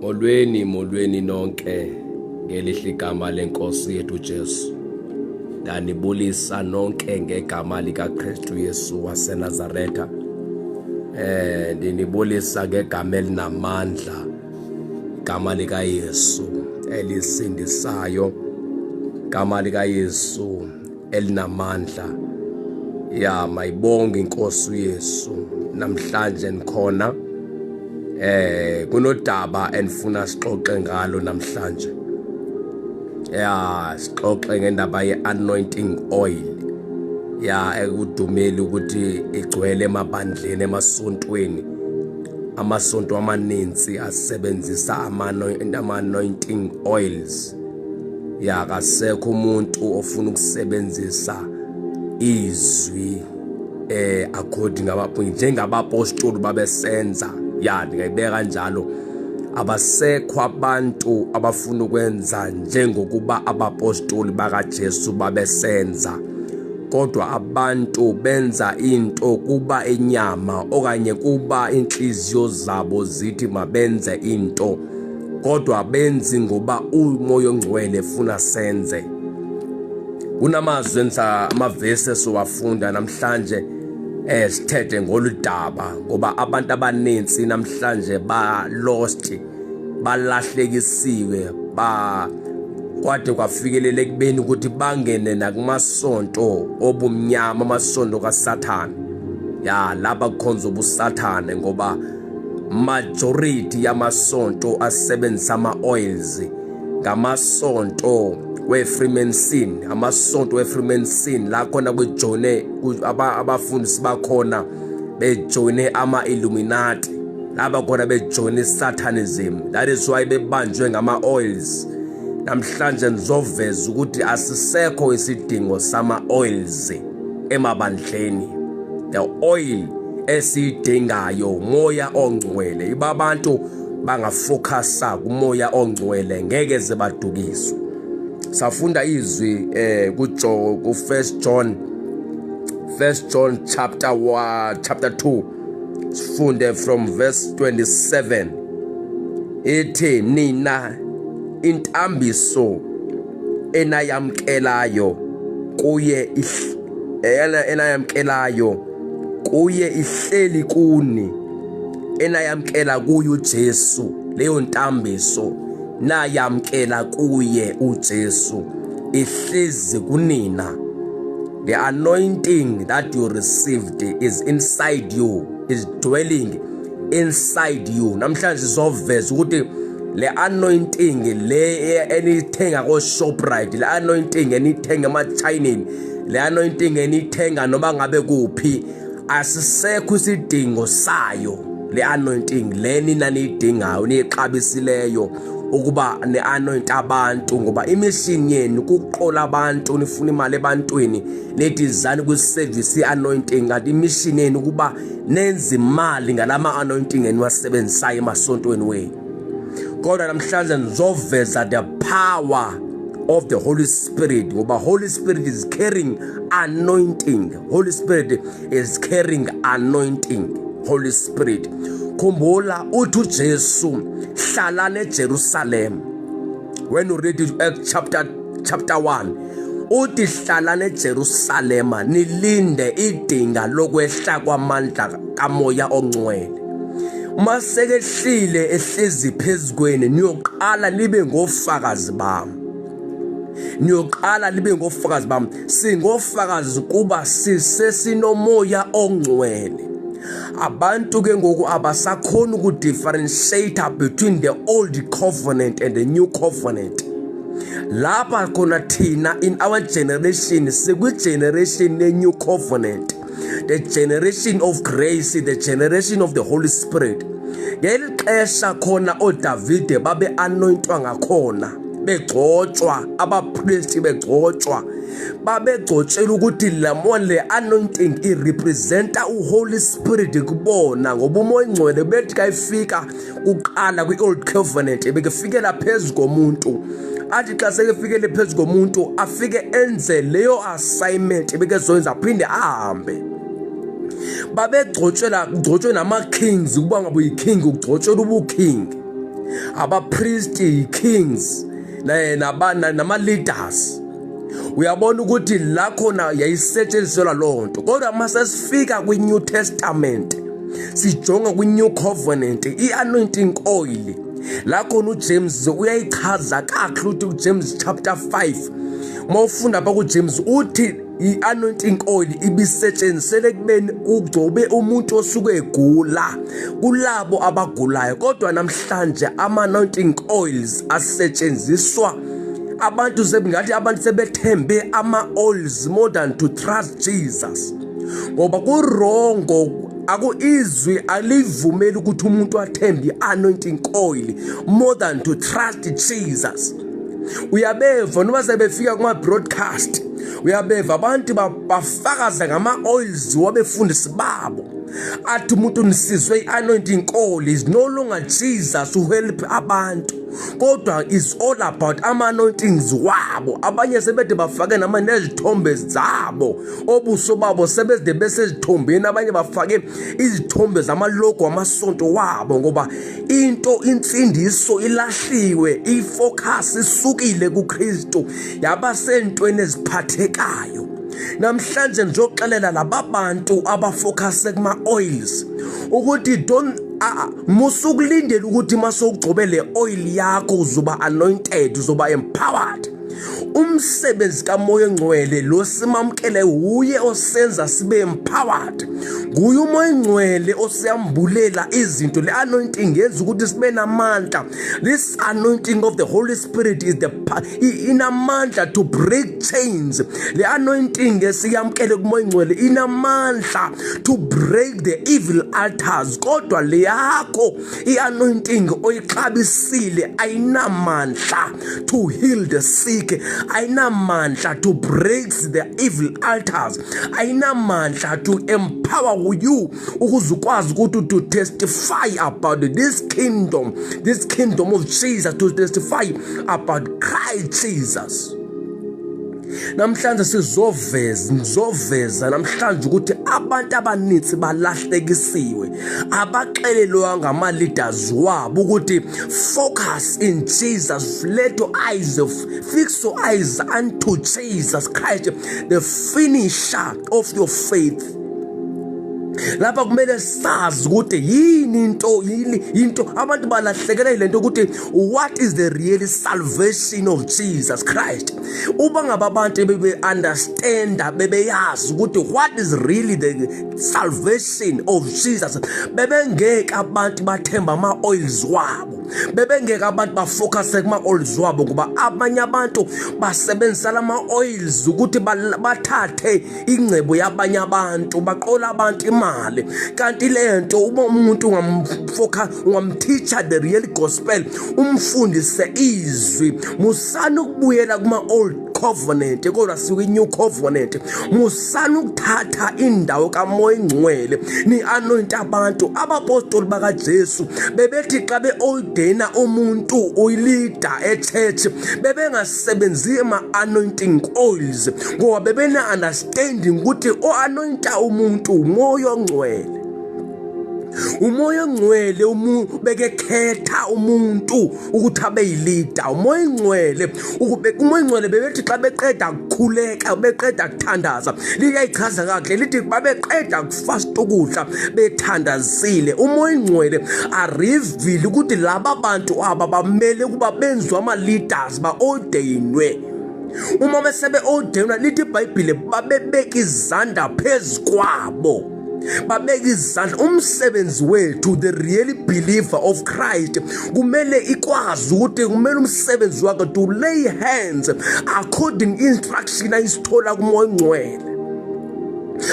Molweni, molweni nonke ngelihle igama lenkosi yethu Jesu. Ndanibulisa nonke ngegama likaKristu Yesu waseNazaretha. Ndinibulisa ngegama elinamandla, igama likaYesu elisindisayo, igama likaYesu elinamandla. Ya, mayibonge inkosi uYesu. Namhlanje nikhona kunodaba enifuna sixoxe ngalo namhlanje. Ya, sixoxe ngendaba ye-anointing oil. Ya, ekudumeli ukuthi igcwele emabandleni, emasontweni. Amasonto amaninzi asebenzisa ama-anointing oils. Ya, akasekho umuntu ofuna ukusebenzisa izwi according njengabapostoli babesenza. Ya, ndingayibeka kanjalo. Abasekho abantu abafuna ukwenza njengokuba abapostoli bakaJesu babesenza, kodwa abantu benza into kuba inyama okanye kuba inhliziyo zabo zithi mabenze into, kodwa benzi ngoba uMoya oNgcwele efuna senze. Kunamazwi enza amavesi esiwafunda namhlanje sithethe ngoludaba, ngoba abantu abaninzi namhlanje ba lost, balahlekisiwe, ba kwade kwafikelela ekubeni ukuthi bangene nakumasonto obumnyama, amasonto kaSathane. Ya, lapha kukhonza ubusathane, ngoba majority yamasonto asebenzisa ama-oils ngamasonto we-Freemason, amasonto we-Freemason la khona kujoyine abafundisi bakhona bejoyine ama-Illuminati, laba khona bejoyine Satanism. That is why bebanjwe ngama-oils. Namhlanje ngizoveza ukuthi asisekho isidingo sama-oils emabandleni. The oil esiyidingayo uMoya oNgcwele. Iba abantu bangafocusa kuMoya oNgcwele, ngeke ze badukiswe. Safunda izwi kuJohn, ku 1 John, 1 John chapter 1, chapter 2, sifunde from verse 27. Ithi nina intambiso enayamkelayo kuye, enayamkelayo kuye ihleli kuni, enayamkela kuye uJesu, leyo ntambiso nayamkela kuye uJesu ihlezi kunina. The anointing that you received is inside you, is dwelling inside you. Namhlanje sizoveza ukuthi le anointing le eniyithenga ko Shoprite, le anointing eniyithenga emaChineni, le anointing eniyithenga noma ngabe kuphi, asisekho isidingo sayo. Le anointing le nina niyidingayo, niyixabisileyo ukuba ne-anoint abantu, ngoba imishini yenu kukuqola abantu, nifuna imali ebantwini, nithi zani kwi-service i-anointing, kanti imishini yenu ukuba nenze imali ngalama anointing eniwasebenzisayo emasontweni wenu. Kodwa namhlanje ngizoveza the power of the Holy Spirit, ngoba Holy Spirit is carrying anointing. Holy Spirit is carrying anointing. Holy Spirit, khumbula uthi uJesu hlalani eJerusalem. When you read it, Acts chapter 1, uthi hlalani eJerusalema nilinde idinga lokwehla kwamandla kaMoya oNgcwele. Masekehlile ehlezi phezukwenu, niyoqala nibe ngofakazi bami, niyoqala nibe ngofakazi bami. Singofakazi kuba sisesinoMoya oNgcwele. Abantu ke ngoku abasakhona ukudifferentiate between the old covenant and the new covenant. Lapha khona thina in our generation, sikwi-generation ne-new covenant, the generation of grace, the generation of the Holy Spirit. Ngeli xesha khona oDavide babe-anointwa ngakhona, begcotshwa, abapristi begcotshwa, babegcotshelwa ukuthi le anointing irepresenta uHoly Spirit kubona, ngoba uMoya Ingcwele bethi kayifika kuqala kwi-old covenant ebekufikela phezu komuntu, athi xa sekefikele phezu komuntu afike enze leyo assignment ebekezoyenza, aphinde ahambe. Babegcotshela, kugcotshwe nama-kings, ukuba ngabe uyi-king ugcotshelwa ubu-king. Abapristi, kings, nama-leaders. Uyabona ukuthi la khona yayisetshenziselwa loo nto, kodwa uma sesifika kwi-New Testament, sijonga kwi-New Covenant, i-anointing oil la khona uJames uyayichaza kakuhle. Uthi uJames chapter 5, uma ufunda apha kuJames, uthi i-anointing oil ibisetshenziselwe ekubeni ugcobe umuntu osuke egula, kulabo abagulayo. Kodwa namhlanje ama-anointing oils asetshenziswa abantu, sebingathi abantu sebethembe ama-oils more than to trust Jesus, ngoba ku-wrong. Aku izwi alivumeli ukuthi umuntu athembe i-anointing oil more than to trust Jesus. Uyabeva noma sebefika kuma-broadcast, uyabeva abantu bafakaza ngama-oils wabefundisi babo, athi umuntu nisizwe i-anointing oil. Is no longer Jesus who help abantu, kodwa is all about ama-anointings wabo. Abanye sebede bafake nama nezithombe zabo, obuso babo sebezide besezithombeni. Abanye bafake izithombe zamalogo amasonto wabo, ngoba into insindiso ilahliwe, ifocus isukile kuKristu, yaba sentweni eziphathekayo. Namhlanje ngizoxelela laba bantu abafocus kuma oils ukuthi don't musukulindela ukuthi masowugcobe le oil yakho uzoba anointed, uzoba empowered. Umsebenzi kaMoya Ongcwele lo simamkele uye osenza sibe empowered, nguye uMoya Ongcwele osiyambulela izinto. Le anointing yenza ukuthi sibe namandla. This anointing of the Holy Spirit is the inamandla to break chains. Le anointing esiyamkele kuMoya Ongcwele inamandla to break the evil altars, kodwa le yakho i-anointing oyixabisile ayinamandla to heal the sick, ayinamandla to break the evil altars, ayinamandla to empower you ukuze ukwazi ukuthi to testify about this kingdom, this kingdom of Jesus, to testify about Christ Jesus. Namhlanje sizoveza, ngizoveza namhlanje ukuthi abantu abaninzi balahlekisiwe, abaxelelwanga ama-leaders wabo ukuthi focus in Jesus, let your eyes, fix your eyes unto Jesus Christ, the finisher of your faith. Lapha kumele sazi ukuthi yini into, yini into abantu balahlekela ile nto, ukuthi what is the real salvation of Jesus Christ. Uba ngaba abantu bebe understanda, bebeyazi ukuthi what is really the salvation of Jesus, bebengeke abantu bathemba ama oils wabo, bebengeke abantu bafocus kuma oils wabo, ngoba abanye abantu basebenzisa lama oils ukuthi bathathe ingcebo yabanye abantu, baqola abantu imali. Kanti lento, uma umuntu ungamfocus, ungamteacha the real gospel, umfundise izwi, musana ukubuyela kuma old covenant, kodwa sikwi new covenant. Musana ukuthatha indawo kaMoya Ingcwele ni anoint abantu. Abapostoli bakaJesu bebethi xa beordaina umuntu uyileader echurch, bebengasebenzi ama anointing oils, ngoba bebena understanding ukuthi o-anointa umuntu uMoya Ongcwele. UMoya Ongcwele umuntu bekekhetha umuntu ukuthi abe yileader, uMoya Ongcwele ukube uMoya Ongcwele. Bebethi xa beqeda kukhuleka, beqeda kuthandaza, liyayichaza kakuhle, lithi babeqeda kufast ukudla, bethandazile, uMoya Ongcwele areveal ukuthi laba bantu aba bamele ukuba benziwe ama-leaders, ba-ordainwe. Uma besebe-ordainwa, lithi iBhayibhile babebeka izandla phezu kwabo, babeka izandla. Umsebenzi wethu, the really believer of Christ, kumele ikwazi ukuthi kumele umsebenzi wakhe to lay hands according instruction ayisithola kuMoya Ongcwele.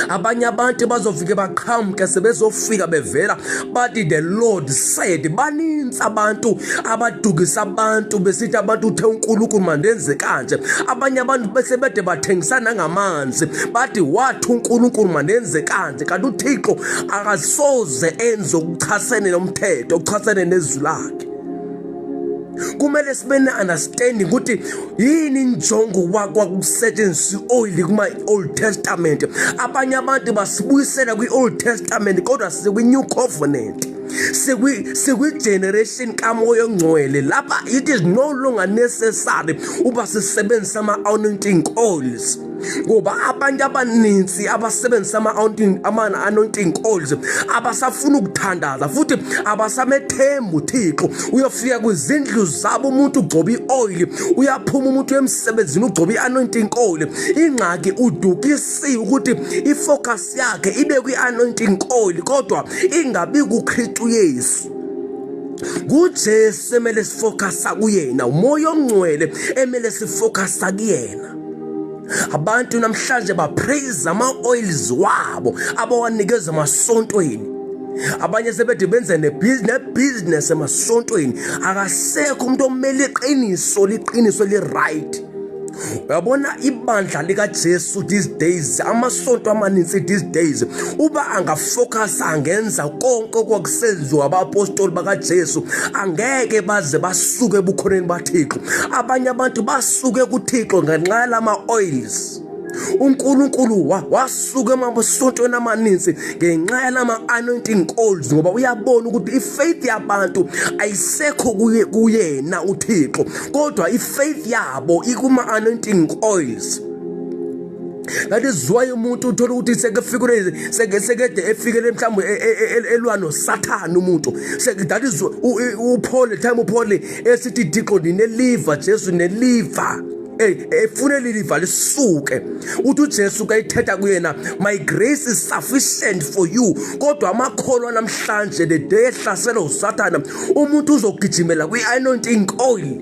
Abanye abantu bazofike baqhamuke, sebezofika bevela bathi, "The Lord said." Baninzi abantu abadukisa abantu, besithi abantu uthe uNkulunkulu mandenze kanje. Abanye abantu bese bede bathengisana ngamanzi, bathi wathi uNkulunkulu mandenze kanje, kanti uThixo akasoze enze ukuchasene nomthetho, ukuchasene nezwi lakhe. Kumele sibe ne-understanding ukuthi yini injongo kwakusetshenziswa i-oil kuma-Old Testament. Abanye abantu basibuyisela kwi-Old Testament, kodwa sikwi-New Covenant. Sikwi generation kaMoya oNgcwele lapha. It is no longer necessary uba sisebenzisa ama anointing oils, ngoba abantu abaninzi abasebenzisa ama-anointing oils abasafuna ukuthandaza futhi abasamethembi uThixo. Uyofika kwizindlu zabo, umuntu ugcoba i-oil, uyaphuma umuntu emsebenzini ugcoba i-anointing oil. Ingxaki udukisiwe ukuthi ifocus yakhe ibe kwi-anointing oil kodwa ingabi kuKristu Yesu. KuJesu emele sifocusa kuyena, uMoya oNgcwele emele sifocusa kuyena. Abantu namhlanje bapraise ama-oils wabo abawanikeza emasontweni. Abanye sebede benze nebusiness emasontweni. Akasekho umuntu omele iqiniso, liqiniso li-right. Uyabona, ibandla likaJesu these days, amasonto amaninzi these days, uba angafocus, angenza konke okwakusenziwa abapostoli bakaJesu, angeke baze basuke ebukhoneni baThixo. Abanye abantu basuke kuThixo ngenxa yalama oils. UNkulunkulu wasuka emasontweni amaninzi ngenxa yalama anointing oils, ngoba uyabona ukuthi ifaith yabantu ayisekho kuye, kuyena uThixo, kodwa ifaith yabo ikuma anointing oils. That is why umuntu uthola ukuthi sekufikile, sekede efikele mhlawumbe elwa noSathane umuntu. That is uPaul, time uPaul esithi, "Thixo, ndineliva, Jesu neliva," efuna leliva lisuke. Uthi uJesu kayithetha kuyena, "My grace is sufficient for you." Kodwa amakholwa namhlanje, the day ehlasela uSathana, umuntu uzogijimela kwi-anointing oil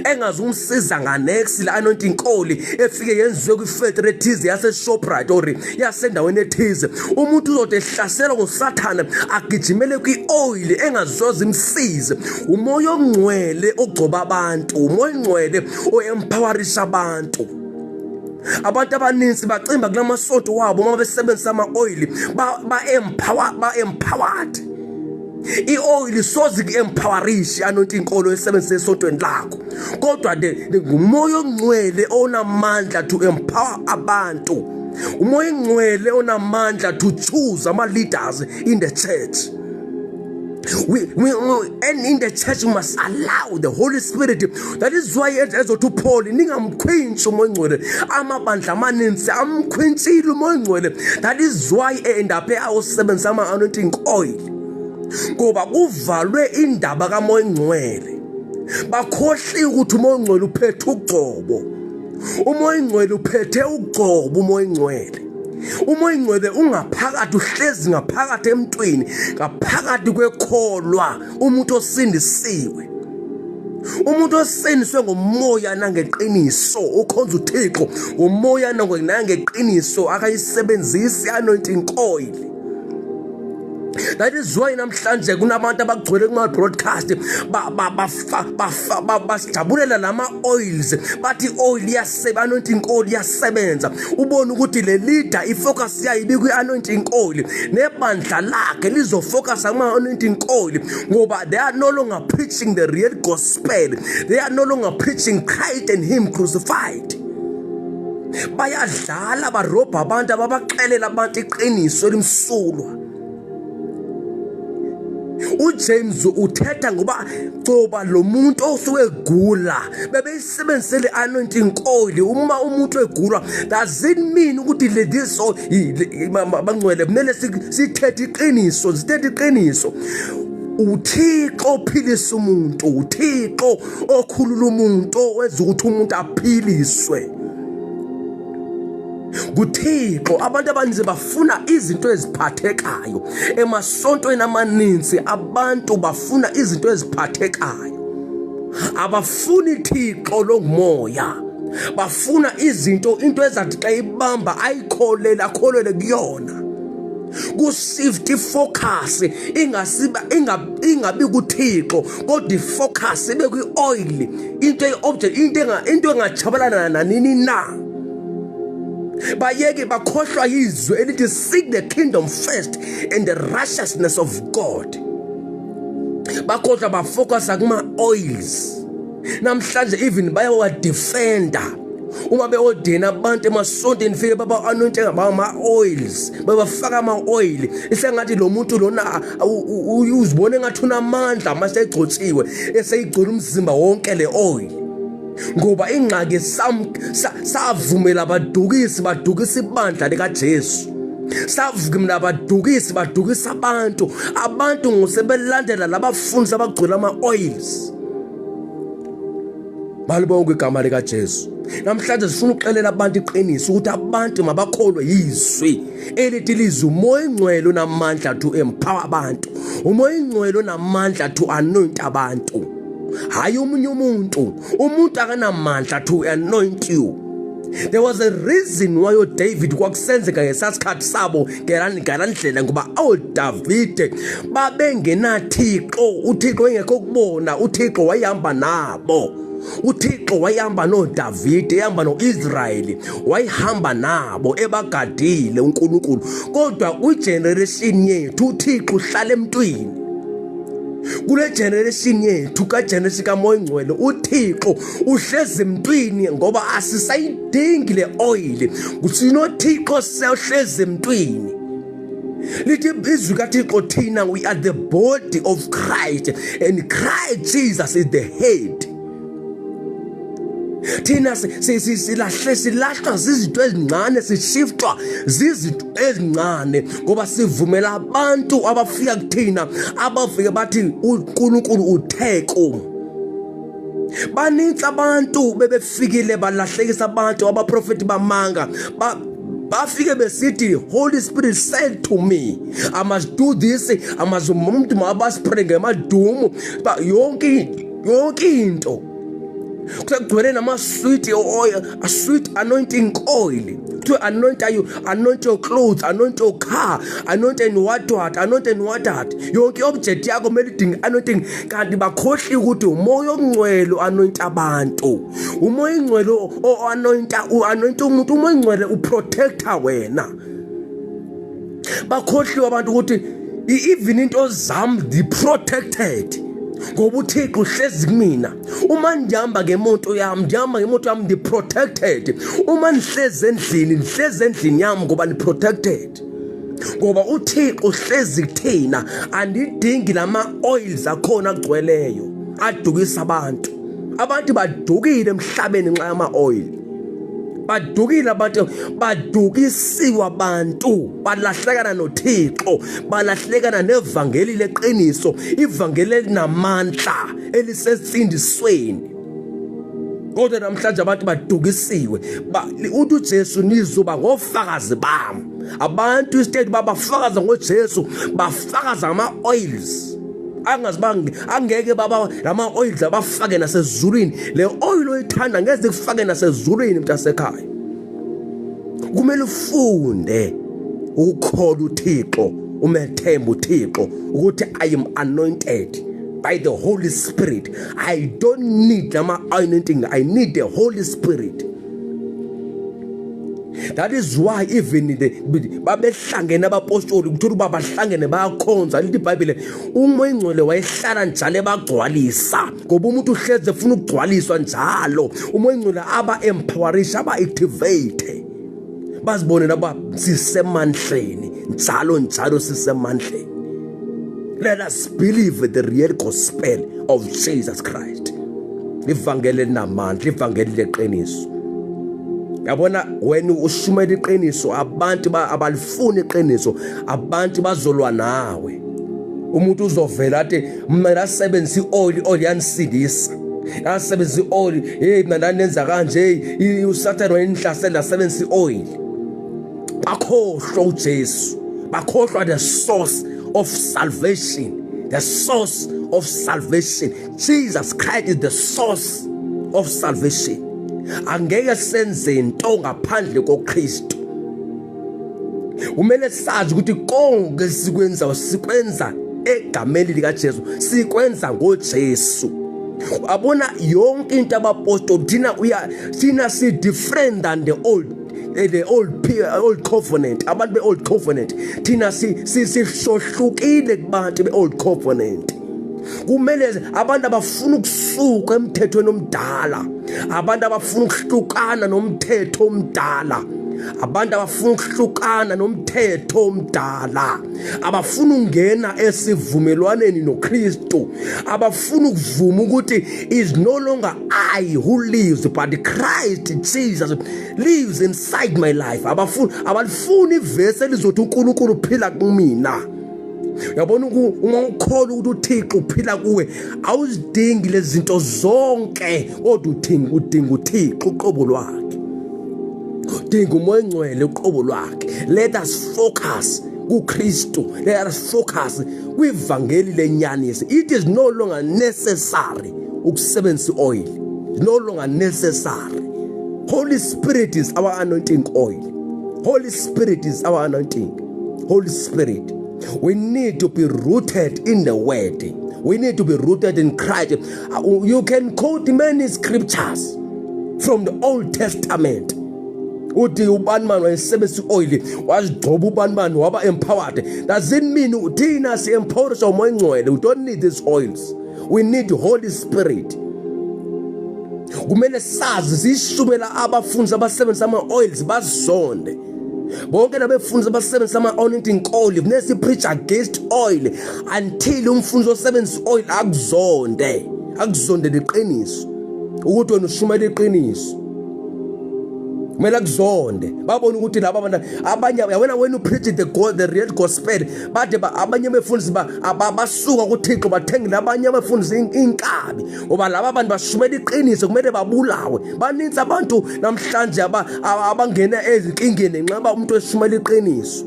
engazumsiza nganex. La anointing oil efike yenziwe kwifactory ethize yase-Shoprite or yasendaweni ethize, umuntu uzothi ehlaselwa nguSathane agijimele kwi-oil engazoze imsize. UMoya oNgcwele ogcoba abantu, uMoya oNgcwele oempowerisha abantu. Abantu abaninzi bacimba kulamasonto wabo uma besebenzisa ama-oil, ba-empower, ba-empowered. I-oil soze ku-empowerishe, anointing oil oyisebenzise esontweni lakho, kodwa nguMoya oNgcwele onamandla to empower abantu, uMoya oNgcwele onamandla to choose ama-leaders in the church. We, and in the church we must allow the Holy Spirit. That is why ezothi uPaul, "Ningamkhwintshi uMoya oNgcwele." Amabandla amaninzi amkhwintshile uMoya oNgcwele. That is why endaphe awusebenzisa ama-anointing oil, ngoba kuvalwe indaba kaMoya oNgcwele. Bakhohliwe ukuthi uMoya oNgcwele uphethe ugcobo, uMoya oNgcwele uphethe ugcobo. UMoya oNgcwele, uMoya oNgcwele ungaphakathi, uhlezi ngaphakathi emntwini, ngaphakathi kwekholwa, umuntu osindisiwe, umuntu osindiswe ngomoya nangeqiniso, ukhonza uThixo ngomoya nangeqiniso, akayisebenzisi anointing oil. That is why namhlanje kunabantu abagcwele kuma-broadcast, basijabulela lama-oils, bathi i-oil iyaseba, anointing oil iyasebenza. Ubone ukuthi le leader ifocus yayo ibikwi-anointing oil, nebandla lakhe lizofocusa kuma-anointing oil, ngoba they are no longer preaching the real gospel. They are no longer preaching Christ and him crucified. Bayadlala, barobha abantu, ababaxelela abantu iqiniso elimsulwa. UJames uthetha ngoba coba lo muntu osuke egula, bebeyisebenzisele anointing oil. Uma umuntu egula, doesn't mean ukuthi le this bangcwele, kumele sithethe iqiniso, sithethe iqiniso. UThixo ophilisa umuntu, uThixo okhulula umuntu, owenza ukuthi umuntu aphiliswe kuThixo. Abantu abaninzi bafuna izinto eziphathekayo. Emasontweni amaninzi abantu bafuna izinto eziphathekayo, abafuni Thixo longumoya. Bafuna izinto, into ezathi xa ibamba ayikholele, akholele kuyona. Kushift ifocus, ingasiba ingabi kuThixo, kodwa ifocus ibe kwi-oil, into eyi-object, into engatshabalala nanini na. Bayeke bakhohlwa izwi elithi, "Seek the kingdom first and the righteousness of God." Bakhohlwa, bafocusa kuma-oils. Namhlanje even bayawadefenda. Uma beodina abantu emasontweni fike baba anointe ngama oils, babafaka ama oil, isengathi lo muntu lona uzibona engathi unamandla mase egcotshiwe, eseyigcola umzimba wonke le oil. Ngoba ingxaki savumela abadukisi badukisa ibandla likaJesu, savumela abadukisi badukisa abantu, abantu ngosebelandela labafundisi abagcwele ama-oils. Malibonke igama likaJesu. Namhlanje sifuna ukuxelela abantu iqiniso ukuthi abantu mabakholwe yizwi elithi lizwi uMoya oNgcwele unamandla to empower abantu, uMoya oNgcwele unamandla to anoint abantu, hayi omunye umuntu. Umuntu akanamandla to anoint you. There was a reason why uDavid kwakusenzeka ngesasikhathi sabo ngelandlela, ngoba oDavide babengenaThixo, uThixo engekho kubona. UThixo wayehamba nabo, uThixo wayehamba noDavide, ehamba noIsrayeli, wayehamba nabo ebagadile uNkulunkulu. Kodwa kwigeneration yethu uThixo uhlala emntwini. Kule generation yethu kageneration kaMoya Ngcwele uThixo uhlezi emntwini, ngoba asisayidingi le oil, sinoThixo sehlezi emntwini. Lithi izwi kaThixo thina we are the body of Christ and Christ Jesus is the head. Thina silahle silahlwa zizinto ezincane, sishiftwa zizinto ezincane, ngoba sivumela abantu abafika kuthina abafike bathi uNkulunkulu uthe kum. Baninzi abantu bebefikile balahlekisa abantu, abaprofeti bamanga bafike besithi, "Holy Spirit said to me I must do this, I must." Umuntu mabaspray ngemadumu yonke into, kusegcwele nama-sweet oil, a sweet anointing oil to anoint you, anoint your clothes, anoint your car, anoint and what what, anoint and what what. Yonke i-object yakho kumele idinge anointing, kanti bakhohliwe ukuthi uMoya oNgcwele anoint abantu, uMoya oNgcwele o-anointa, u-anoint umuntu, uMoya oNgcwele uprotector wena. Bakhohliwe abantu ukuthi even into zami the protected ngoba uThixo uhlezi kumina. Uma ngihamba ngemoto yami, ngihamba ngemoto yami ndi protected. Uma nihlezi endlini, nihlezi endlini yami ngoba ni protected, ngoba uThixo uhlezi kuthina. Andidingi lama oils akhona agcweleyo adukisa abantu. Abantu badukile emhlabeni nxa yama oil, badukile abantu, badukisiwe abantu, balahlekana noThixo, balahlekana nevangeli leqiniso, ivangeli elinamandla elisesindisweni. Kodwa namhlanje abantu badukisiwe. Uthi uJesu, "Nizoba ngofakazi bami." Abantu instead babafakaza ngoJesu, bafakaza ngama oils angazibange angeke baba lama oils abafake nasezulwini. Le oil oyithanda ngeze kufake nasezulwini. Mntasekhaya, kumele ufunde ukukholwa uThixo, umethemba uThixo ukuthi I am anointed by the Holy Spirit. I don't need lama anointing, I need the Holy Spirit. That is why even the babehlangene abapostoli, kuthola uba bahlangene bayakhonza, lithi iBhayibhile uMoya Ingcwele wayehlala njalo ebagcwalisa, ngoba umuntu uhleze efuna ukugcwaliswa njalo. UMoya Ingcwele aba empowerisha, aba activate, bazibone laba sisemandleni njalo njalo, sisemandleni. Let us believe the real gospel of Jesus Christ, ivangeli elinamandla, ivangeli leqiniso. Yabona, wena ushumela iqiniso, abantu abalifuni iqiniso, abantu bazolwa nawe. Umuntu uzovela athi, "Mina lasebenzisa i-oil, i-oil yanisindisa, lasebenzisa i-oil. Hey, mina ndanenza kanje, uSathane wayenihlasela, lasebenzisa i-oil." Bakhohlwa uJesu, bakhohlwa the source of salvation, the source of salvation. Jesus Christ is the source of salvation. Angeke senze into ngaphandle koKristu. Kumele sazi ukuthi konke sikwenza, sikwenza egameni likaJesu, sikwenza ngoJesu. Abona yonke into abapostoli, thina uya thina si different than the old covenant, abantu be old covenant. Thina si sisohlukile kubantu be old covenant. Kumele abantu abafuna ukusuka emthethweni omdala, abantu abafuna ukuhlukana nomthetho omdala, abantu abafuna ukuhlukana nomthetho omdala, abafuna ukungena esivumelwaneni noKristu, abafuna ukuvuma ukuthi is no longer I who lives but Christ Jesus lives inside my life. Abafuna, abalifuni ivesi elizothi uNkulunkulu uphila kumina. Uyabona, uma ukholwa ukuthi uThixo uphila kuwe, awuzidingi lezi zinto zonke, kodwa udinga uThixo uqobo lwakhe, udinga uMoya oNgcwele uqobo lwakhe. Let us focus kuKristu, let us focus kwivangeli lenyaniso. It is no longer necessary ukusebenzisa oil, no longer necessary. Holy Spirit is our anointing oil. Holy Spirit is our anointing. Holy Spirit, we need to be rooted in the word. We need to be rooted in Christ. You can quote many scriptures from the Old Testament. Uthi ubani mani wayesebenzisa i-oil, wazigcoba ubani mani, waba empowered. Doesn't mean thina si-empowerisha uMoya oNgcwele. We don't need these oils, we need Holy Spirit. Kumele sazi sishumela abafundisi abasebenzisa ama-oils bazonde bonke nabefundisi abasebenzisa ama-anointing oil. Kufuneka si-preach against oil until umfundisi osebenzisa oil akuzonde, akuzondele iqiniso ukuthi wena ushumela iqiniso. Kumele akuzonde, babone ukuthi laba abantu abanye yabona, when you preach the real gospel, bade abanye befundisi basuka kuThixo, bathengele abanye abefundisi inkabi, ngoba laba bantu bashumela iqiniso, kumele babulawe. Baninzi abantu namhlanje abangena ezinkingeni ngenxa umuntu eshumela iqiniso.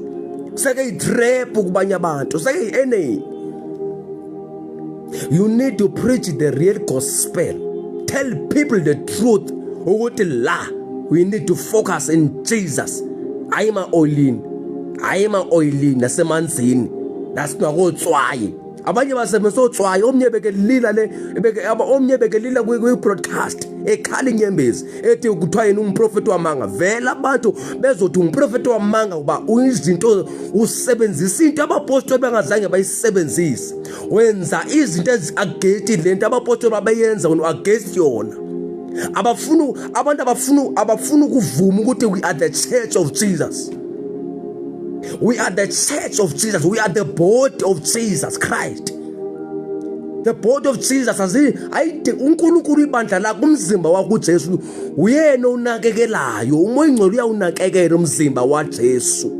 Seke yi-trap kubanye abantu, seke yi-enemy. You need to preach the real gospel, tell people the truth ukuthi la we need to focus in Jesus, hayi ema-oilini, hayi ema-oilini nasemanzini nasinakotswayi. Abanye basebenzisa otswayi. Omnye bekelila le omnye bekelila kwi-broadcast, ekhala inyembezi, ethi kuthiwa yena umprofeti wamanga. Vele abantu bezothi umprofeti wamanga kuba izinto usebenzisa into abapostoli bengazange bayisebenzise. Wenza izinto ezi-against lento abapostoli babeyenza, wena against yona. Abafuna abantu abafuna ukuvuma ukuthi we are the church of Jesus. We are the church of Jesus. We are the body of Jesus Christ, the body of Jesus. Ayide uNkulunkulu ibandla lakhe, umzimba wakho uJesu uyena onakekelayo. UMoya oNgcwele uyawunakekela umzimba waJesu.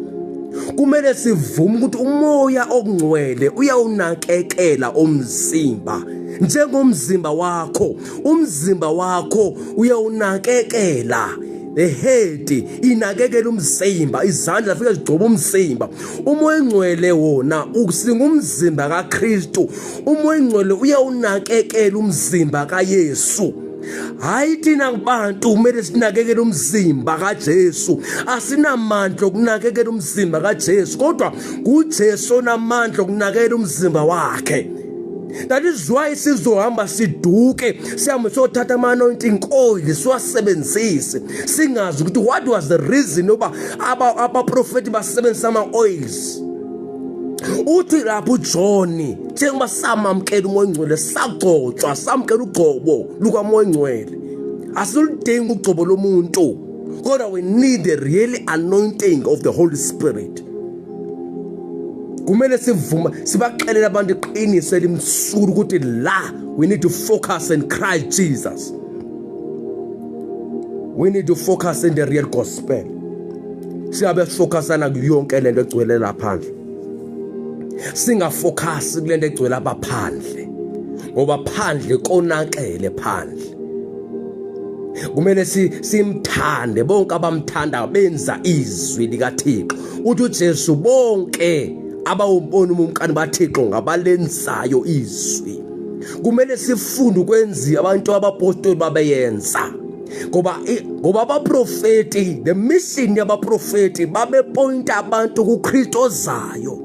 Kumele sivume ukuthi uMoya oNgcwele uyawunakekela umzimba, njengomzimba wakho, umzimba wakho uyawunakekela. The head inakekela umzimba, izandla zifike zigcoba umzimba. UMoya oNgcwele wona usingumzimba kaKristu. UMoya oNgcwele uyawunakekela umzimba kaYesu. Hayi thina bantu kumele sinakekele umzimba kaJesu. Asinamandla okunakekela umzimba kaJesu, kodwa kuJesu onamandla okunakekela umzimba wakhe. That is why sizohamba siduke, sihambe siyothatha ama-anointing oil, siwasebenzise, singazi ukuthi what was the reason yoba abaprofethi basebenzisa ama-oils. Uthi lapho uJohn, njengoba samamkela uMoya oNgcwele, sagcotshwa, samkela ugcobo lukaMoya oNgcwele, asiludingi ugcobo lomuntu, kodwa we need the real anointing of the Holy Spirit. Kumele sivuma sibaxelele abantu iqiniso elimsulu ukuthi la we need to focus in Christ Jesus. We need to focus in the real gospel. Siyabe sifocusana kuyonke lento egcwele laphandle, singafocus kulento egcwele abaphandle, ngoba phandle konakele phandle. Kumele simthande bonke abamthanda benza izwi likaThixo. Uthi uJesu, bonke abawubona umumkani baThixo ngabalenzayo izwi. Kumele sifunde ukwenza abantu abapostoli babeyenza, ngoba abaprofeti, the mission yabaprofeti, babepointa abantu kuKristu ozayo.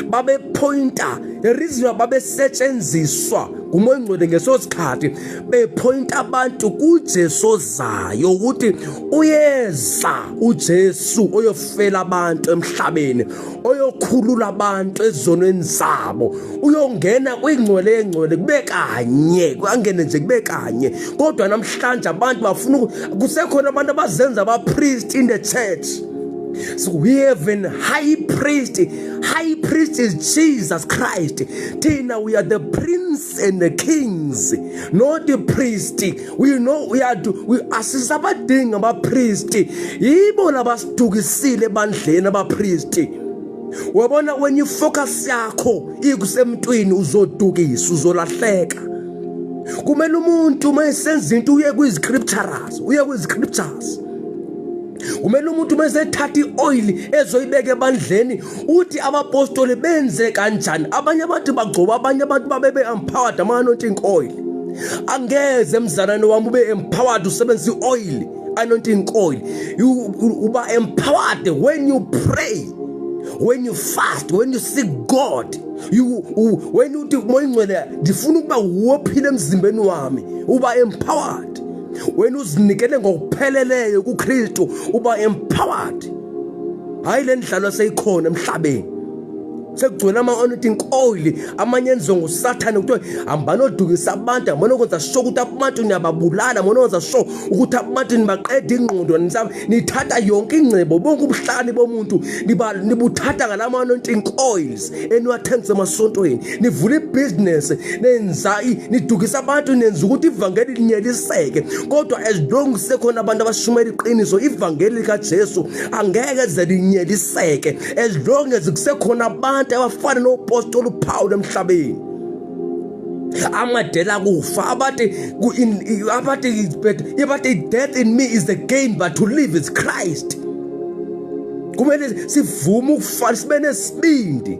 Babepointa the reason why babesetshenziswa ngumoya ongcwele ngeso sikhathi, bepointa abantu kuJesu ozayo, ukuthi uyeza uJesu oyofela abantu emhlabeni, oyokhulula abantu ezonweni zabo, uyongena kwingcwele yengcwele kube kanye, angene nje kube kanye. Kodwa namhlanje abantu bafuna, kusekhona abantu abazenza abapriest in the church. So we have an high priest. High priest is Jesus Christ. Thina, we are the prince and the kings, not the priest. We know we are, we asisabadingi abapriest. Yibo labasidukisile ebandleni abapriest. Wabona, when you focus yakho ikusemntwini, uzodukisa, uzolahleka. Kumele umuntu uma esenza into uye kwi-scriptures, uye kwi-scriptures. Kumele umuntu uma esethatha i-oil ezoyibeka ebandleni, uthi abapostoli benze kanjani? Abanye abantu bagcoba, abanye abantu babe empowered ama-anointing oil. Angeze, mzalwane wami, ube empowered usebenzisa i-oil, anointing oil. You uba empowered when you pray, when you fast, when you seek God. You when uthi, "Moya Ingcwele, ndifuna ukuba wophila emzimbeni wami," uba empowered. Wena uzinikele ngokupheleleyo kuKristu, uba empowered. Hayi le ndlalo seyikhona emhlabeni, sekugcwele ama-anointing oil, amanye enziwe ngusathane, kuthiwa hambani odukisa abantu, hambani okwenza sure ukuthi abantu niyababulala, hambani okwenza sure ukuthi abantu nibaqeda ingqondo, nithatha yonke ingcebo, bonke ubuhlakani bomuntu nibuthatha ngalama anointing oils eniwathengisa emasontweni. Nivula ibhizinesi, nenza nidukisa abantu, nenza ukuthi ivangeli linyeliseke. Kodwa as long sekhona abantu abashumayela iqiniso, ivangeli likaJesu angeke ze linyeliseke, as long as kusekhona abantu abafana noPostoli uPaul emhlabeni, amadela kufa, abathi death in me is the gain, but to live is Christ. Kumele sivume ukufa, sibe nesibindi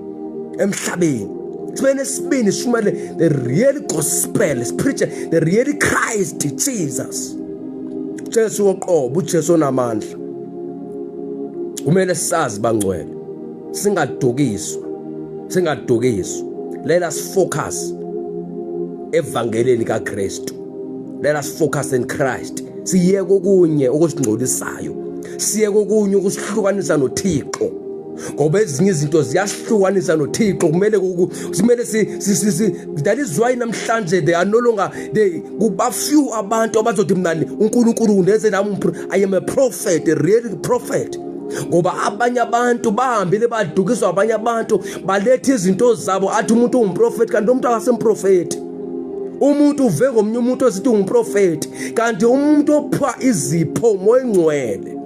emhlabeni, sibe nesibindi, sishumayele the real gospel, preach the real Christ Jesus, Jesu woqobo, uJesu onamandla. Kumele sazi, bangcwele, singadukiswa, singadukiswa. Let us focus evangeleni kaKristu. Let us focus in Christ. Siyeke okunye okusingcolisayo, siyeke okunye okusihlukanisa noThixo, ngoba ezinye izinto ziyasihlukanisa noThixo. Kumele kumele si that is why namhlanje they are no longer, they kuba few abantu abazothi, "Mina uNkulunkulu undenze nami, I am a prophet, a real prophet," ngoba abanye abantu bahambile badukiswa abanye abantu, baletha izinto zabo, athi umuntu ungumprofeti, kanti umuntu akasemprofeti. Umuntu uve ngomnye umuntu osithi ungumprofeti, kanti umuntu ophiwa izipho uMoya Ingcwele.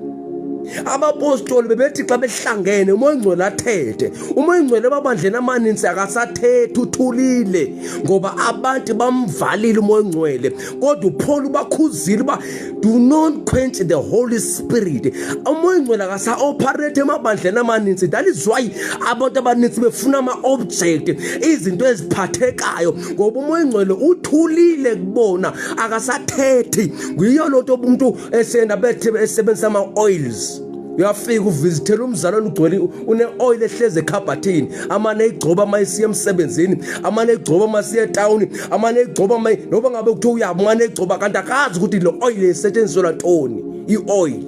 Abapostoli bebethi xa behlangene, uMoya Ingcwele athethe. UMoya Ingcwele emabandleni amaninzi akasathethi, uthulile, ngoba abantu bamvalile uMoya Ingcwele. Kodwa uPaul ubakhuzile uba do not quench the Holy Spirit. UMoya Ingcwele akasa-operate emabandleni amaninzi. That is why abantu abaninzi befuna ama-object, izinto eziphathekayo, ngoba uMoya Ingcwele uthulile kubona, akasathethi. Ngiyo loo nto umuntu esenda bethe esebenzisa ama-oils. Uyafika uvizithela umzalwane, ugcwele, une-oil ehlezi ekhabhathini, amane eyigcoba uma esiya emsebenzini, amane eyigcoba uma esiya etawuni, amane eyigcoba noba ngabe kuthiwa uyaba, umane eyigcoba, kanti akazi ukuthi le oil isetshenziselwa ntoni. I-oil,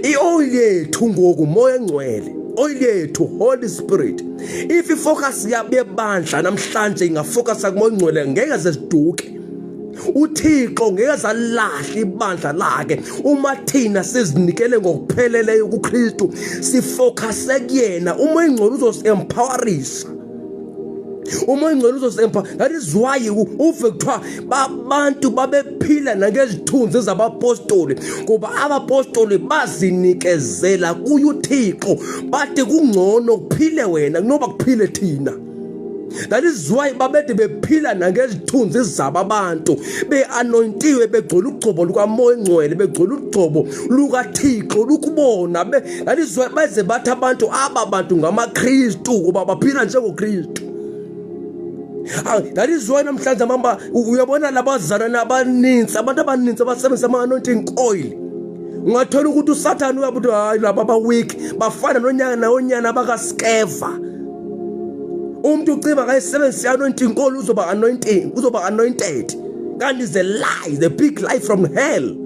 i-oil yethu ngoku Moya Engcwele, oil yethu Holy Spirit. If ifocus yabebandla namhlanje ingafocusa kuMoya Engcwele, ngeke ze siduke. UThixo ngeke zalahla ibandla lakhe uma thina sizinikele ngokupheleleyo kuKristu, sifocuse kuyena. Uma Ingcwele uzosi-empowerisa, uma Ingcwele uzosi-empower. That is why uve kuthiwa babantu babephila nangezithunzi zabapostoli, ngoba abapostoli bazinikezela kuye uThixo, bathi kungcono kuphile wena kunoba kuphile thina. That is why babede bephila nangezithunzi zabo abantu, be-anointiwe, begcwele ugcobo lukaMoya Engcwele, begcwele ugcobo lukaThixo lukubona. That is why beze bathi abantu, aba bantu ngamaKristu, kuba baphila njengoKristu. That is why namhlanje mamba uyabona labazalwane abaninzi, abantu abaninzi abasebenzisa ama-anointing oil, ungathola ukuthi uSathane uyabuthi, "Hayi, laba ba-weak, bafana nonyana nonyana bakaSkeva." Umuntu uciba akayisebenzisa i-anointing oil, uzoba anointing, uzoba anointed, kanti is a lie, the big lie from hell.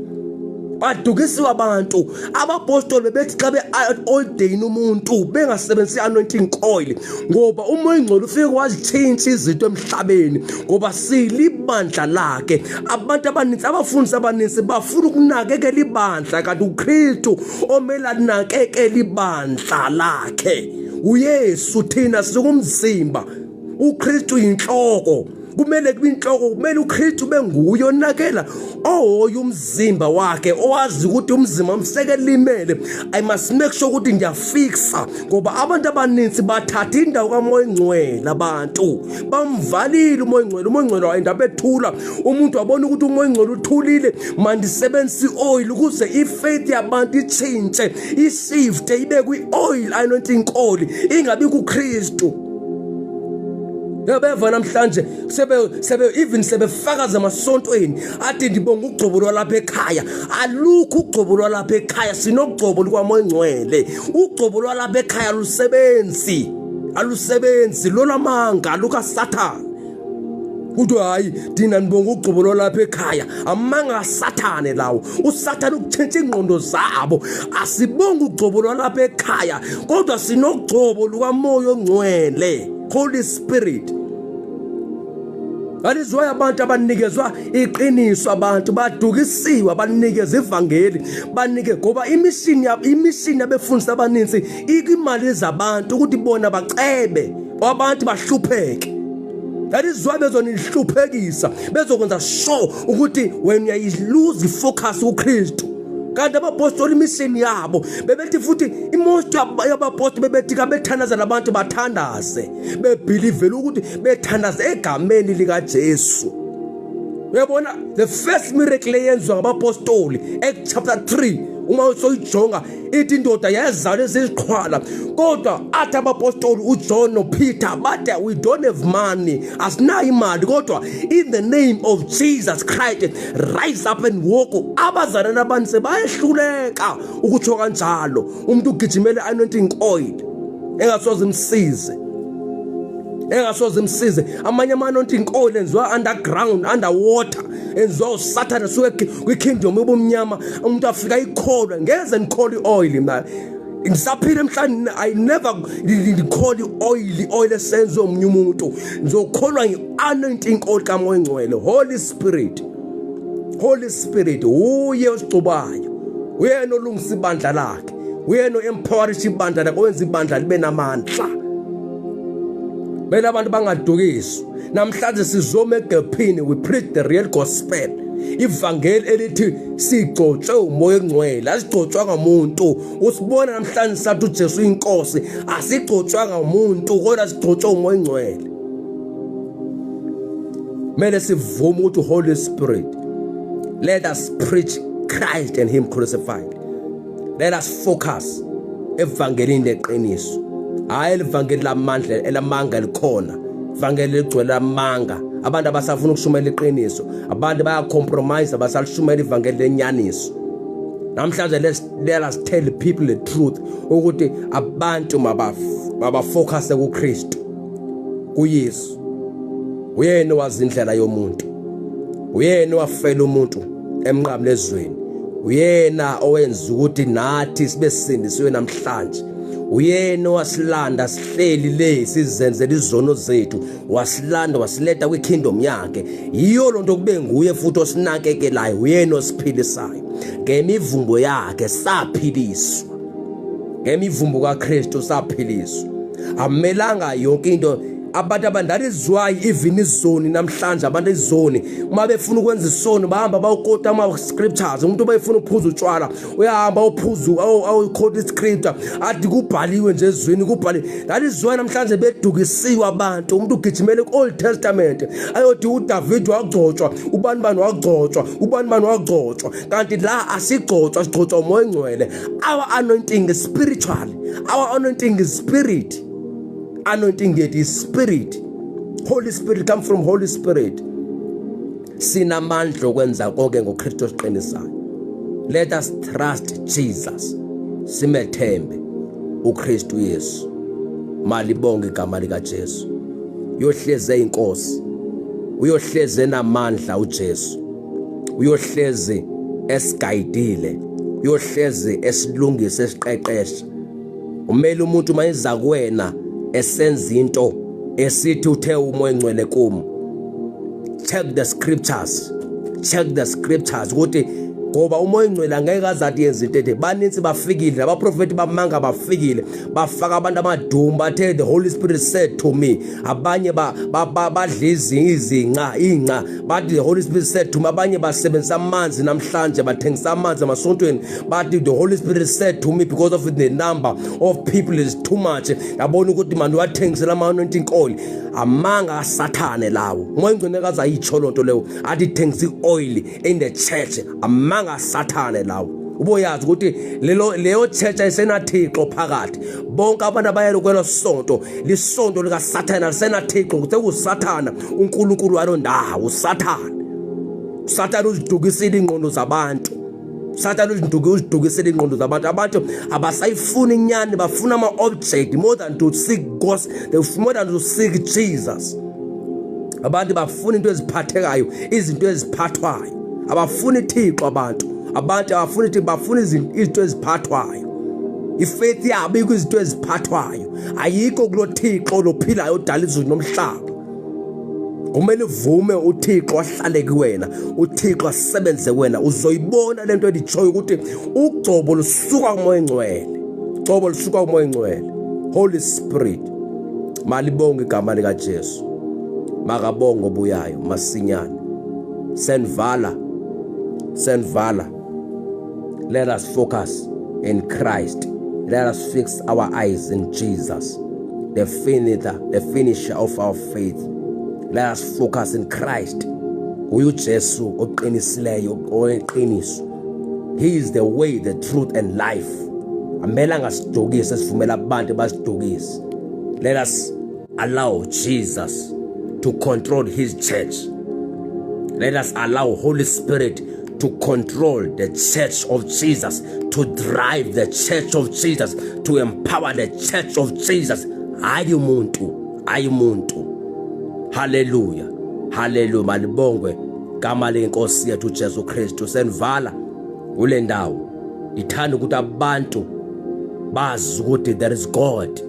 Badukisiwe abantu. Abapostoli bebethi xa be-ordain umuntu bengasebenzisi i-anointing oil, ngoba uMoya oyiNgcwele ufike wazitshintsha izinto emhlabeni, ngoba silibandla lakhe. Abantu abaninzi, abafundisi abaninzi bafuna ukunakekela ibandla, kanti uKristu omele anakekele ibandla lakhe uYesu. Thina sikumzimba, uKristu yinhloko. Kumele kube inhloko, kumele uKristu benguye onakela ohoya umzimba wakhe, owazi ukuthi umzimba umsekelimele. I must make sure ukuthi ngiyafixa, ngoba abantu abaninzi bathatha indawo kaMoya Ngcwele. Abantu bamvalile uMoya Ngcwele, uMoya Ngcwele wayenda bethula. Umuntu wabona ukuthi uMoya Ngcwele uthulile, mandisebenzise i-oil ukuze i-faith yabantu itshintshe, ishifte ibe kwi-oil, anointing oil, ingabi kuKristu. Yabeva namhlanje sebe sebe even sebefakaza emasontweni, athi ndibonga ugcobo lwalapha ekhaya. Alukho ugcobo lwalapha ekhaya, sinogcobo lukwaMoya Ngcwele. Ugcobo lwalapha ekhaya lusebenzi, alusebenzi, lolamanga lukaSathane. Kuthi hayi, thina nibonga ugcobo lwalapha ekhaya, amanga kaSathane lawo. USathane ukutshintsha ingqondo zabo. Asibonga ugcobo lwalapha ekhaya, kodwa sinogcobo lukaMoya oNgcwele, Holy Spirit. That is why abantu abanikezwa iqiniso, abantu badukisiwe, abanikeza ivangeli banike, ngoba imishini yabo, imishini yabefundisi abaninzi ikwimali zabantu, ukuthi bona bacebe, abantu bahlupheke. That is why bezonihluphekisa, bezokwenza sure ukuthi wena uyayiluza ifocus kuKristu. Kanti abapostoli imishini yabo bebethi, futhi imost yabapostoli bebethi kabethandaza labantu bathandaze bebhilivela ukuthi bethandaze egameni likaJesu. Uyabona, the first miracle eyenziwa ngabapostoli, Act chapter 3, uma usoyijonga, ithi indoda yazalwa eziziqhwala, kodwa athi abapostoli uJohn noPeter bathi, "We don't have money, asinayo imali, kodwa in the name of Jesus Christ, rise up and walk." Abazalwane abaninzi bayehluleka ukutsho kanjalo. Umuntu ugijimele anointing oil engasoze imsize, engasoze imsize. Amanye ama-anointing oil enziwa underground, underwater, enziwa uSathane, suke kwi-kingdom yobumnyama. Umuntu afika ayikholwe. Ngeze ndikholwe i-oil mna ngisaphila emhlabeni. I never ndikholwa i-oil, i-oil esenziwe omunye umuntu. Ngizokholwa nge-anointing oil kaMoya Ngcwele, Holy Spirit. Holy Spirit uye osigcobayo, uyena olungisa ibandla lakhe, uyena o-empowerisha ibandla lakhe, owenza ibandla libe namandla. Kumele abantu bangadukiswa. Namhlanje sizoma egephini, we preach the real gospel, ivangeli elithi sigcotshwe uMoya oNgcwele, asigcotshwanga umuntu. Usibona namhlanje sathi uJesu inkosi, asigcotshwanga umuntu, kodwa sigcotshwe uMoya oNgcwele. Kumele sivume ukuthi Holy Spirit, let us preach Christ and him crucified. Let us focus evangelini leqiniso, hayi elivangeli lamandla elamanga elikhona, ivangeli ligcwele amanga. Abantu abasafuna ukushumayela iqiniso, abantu bayacompromise, abasalishumayela ivangeli lenyaniso namhlanje. Let us tell people the truth ukuthi abantu mabafocus kuKristu, kuYesu. Uyena owazi indlela yomuntu, uyena owafela umuntu emnqamlezweni, uyena owenza ukuthi nathi sibe sisindisiwe namhlanje, uyena owasilanda sihleli le sizenzela izono zethu, wasilanda wasiletha kwikingdom yakhe. Yiyo lonto kube nguye futhi osinakekelayo, uyena osiphilisayo. Ngemivumbo yakhe saphiliswa, ngemivumbo kaKristu saphiliswa. Amelanga yonke into abantu abandalizwayo, even izoni namhlanje. Abantu izoni uma befuna ukwenza isono bahamba bawukota ama-scriptures. Umuntu bayefuna ukuphuza utshwala uyahamba awuphuza, awukhota iscripture, athi kubhaliwe nje ezwini, kubhaliwe. That is why namhlanje bedukisiwe abantu. Umuntu ugijimele ku-Old Testament, ayothi uDavid wagcotshwa, ubani bani wagcotshwa, ubani bani wagcotshwa, kanti la asigcotshwa, sigcotshwa uMoya Ngcwele. Our anointing is spiritual, our anointing is spirit. Anointing yethu is spirit, Holy Spirit, come from Holy Spirit. Sinamandla okwenza konke ngoKristu osiqinisayo. Let us trust Jesus, simethembe uKristu Yesu. Malibonge igama likaJesu. Uyohlezi eyinkosi, uyohlezi enamandla uJesu, uyohlezi esigayidile, uyohlezi esilungisa, esiqeqesha. Umele umuntu uma eza kuwena esenza into esithi uthe uMoya oNgcwele kum, check the scriptures, check the scriptures ukuthi ngoba uMoya oNgcwele angeke aze athi yenza into ethi. Baninzi bafikile abaprofeti bamanga, bafikile bafaka abantu amadumbu, bathe the Holy Spirit said to me. Abanye badla izinca inca, bathi the Holy Spirit said to me. Abanye basebenzisa amanzi namhlanje, bathengisa amanzi emasontweni, bathi the Holy Spirit said to me. Because of the number of people is too much, yabona ukuthi manje wathengisela ama-anointing oil. Amanga kaSathane lawo. Umoya Ongcwele kaze ayitsho loo nto leyo, athi thengisa i-oil in the church. Amanga kaSathane lawo. Uboyazi ukuthi lelo leyo church ayisenaThixo phakathi. Bonke abantu abayelo kwelo sonto, lisonto likaSathane, alisenaThixo, sekuSathana uNkulunkulu walo ndawo. USathane, uSathane uzidukisile ingqondo zabantu. Sathane uzidukisile ingqondo zabantu. Abantu abasayifuni inyani, bafuna ama-object more than to seek God, they more than to seek Jesus. Abantu bafuna into eziphathekayo, izinto eziphathwayo, abafuni Thixo abantu. Abantu abafuni Thixo, bafuna izinto eziphathwayo. Ifaith yabo ikwizinto eziphathwayo, ayikho kulo Thixo lophilayo odala izulu nomhlaba. Kumele uvume uThixo ahlale kuwena, uThixo asebenze kuwena. Uzoyibona lento enditshoyo ukuthi ugcobo lusuka kuMoya Engcwele, ugcobo lusuka kuMoya Engcwele, Holy Spirit. Malibonge igama likaJesu. Makabonge obuyayo masinyane. Senvala, senvala. Let us focus in Christ. Let us fix our eyes in Jesus, the finisher, the finisher of our faith. Let us focus in Christ. Uyu Jesu oqinisileyo, oweqiniso. He is the way, the truth and life. Amele angasidukisi, sivumela abantu basidukise. Let us allow Jesus to control his church. Let us allow Holy Spirit to control the church of Jesus, to drive the church of Jesus, to empower the church of Jesus. Hayi umuntu, hayi umuntu. Haleluya, haleluya. Malibongwe gama leNkosi yethu uJesu Kristu. Senivala kule ndawo, ngithanda ukuthi abantu bazi ukuthi there is God,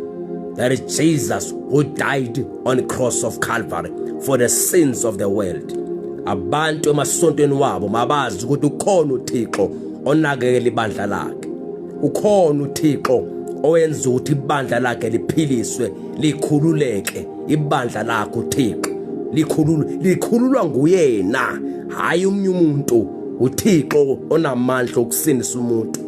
there is Jesus who died on the cross of Calvary for the sins of the world. Abantu emasontweni wabo mabazi ukuthi ukhona uThixo onakekela ibandla lakhe, ukhona uThixo owenza ukuthi ibandla lakhe liphiliswe, likhululeke. Ibandla lakhe uThixo likhululwa, likhululwa nguyena, hayi umunye umuntu. UThixo onamandla okusindisa umuntu,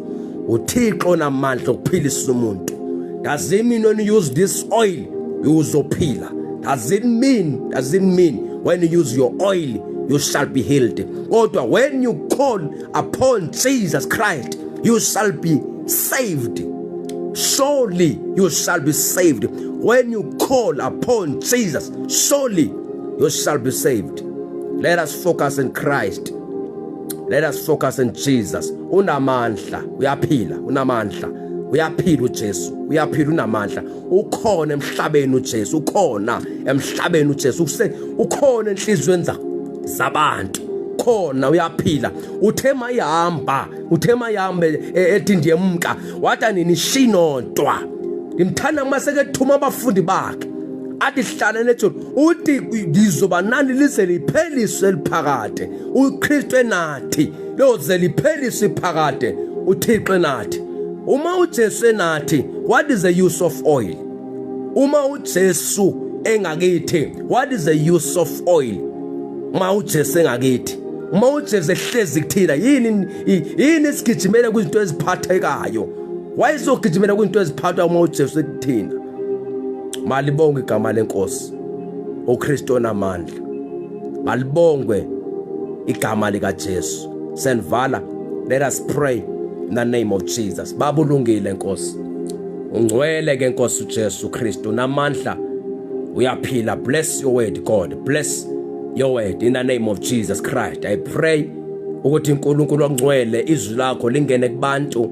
uThixo onamandla okuphilisa umuntu. Does it mean when you use this oil uzophila? Does it mean when you use your oil you shall be healed? Kodwa when you call upon Jesus Christ, you shall be saved. Surely you shall be saved. When you call upon Jesus, surely you shall be saved. Let us focus in Christ. Let us focus in Jesus. Unamandla, uyaphila, unamandla, uyaphila uJesu, uyaphila, unamandla, ukhona emhlabeni uJesu, ukhona emhlabeni uJesu, use ukhona enhliziyweni zabantu khona, uyaphila. Uthe mayihamba, uthe mayihamba ethi ndiyemka, wathi aninishinontwa. Ngimthanda uma sekethuma abafundi bakhe, athi hlala nethulu, uthi ngizoba nani lize lipheliswe eliphakade. UKristu enathi loze lipheliswe iphakade, uThixo enathi. Uma uJesu enathi, what is the use of oil? Uma uJesu engakithi, what is the use of oil? Uma uJesu engakithi, uma uJesu ehlezi kuthina, yini yini sigijimela kwizinto eziphathekayo? Wayesogijimela kwizinto eziphathwa uma uJesu ekuthina? Malibonge igama leNkosi uKristu onamandla. Malibongwe igama likaJesu. Senivala. Let us pray in the name of Jesus. Babulungile Nkosi, ungcwele ke Nkosi uJesu Kristu, namandla, uyaphila. Bless your word, God. Bless your word in the name of Jesus Christ. I pray ukuthi uNkulunkulu ongcwele, izwi lakho lingene kubantu,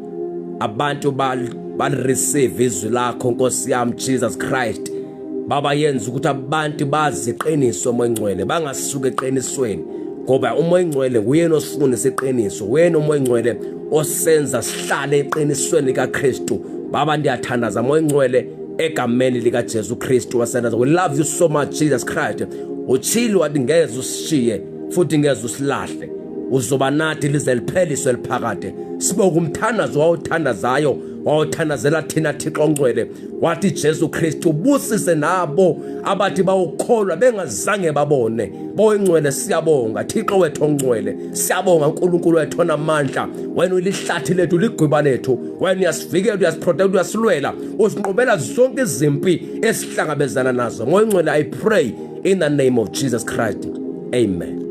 abantu bal receive izwi lakho, Nkosi yami Jesus Christ. Baba, yenza ukuthi abantu bazi iqiniso, Moya Ngcwele, bangasuki eqinisweni, ngoba uMoya Ngcwele nguyena osifundisa iqiniso, wena uMoya Ngcwele osenza sihlale eqinisweni likaKristu. Baba, ndiyathandaza, Moya Ngcwele, egameni likaJesu Kristu waseNazaretha. We love you so much, Jesus Christ. Utshilo wathi ngeze usishiye futhi ngeze usilahle, uzoba nathi lize lipheliswe liphakade. Sibonga umthandazo wawuthandazayo, wawuthandazela thina, Thixo ongcwele. Wathi, Jesu Kristu, ubusise nabo abathi bawukholwa bengazange babone. Bowengcwele, siyabonga, Thixo wethu ongcwele, siyabonga, uNkulunkulu wethu onamandla. Wena ulihlathi lethu, ligwiba lethu. Wena uyasivikela, uyasiprotect, uyasilwela, usinqobela zonke izimpi esihlangabezana nazo. Ngoyingcwele, I pray in the name of Jesus Christ, amen.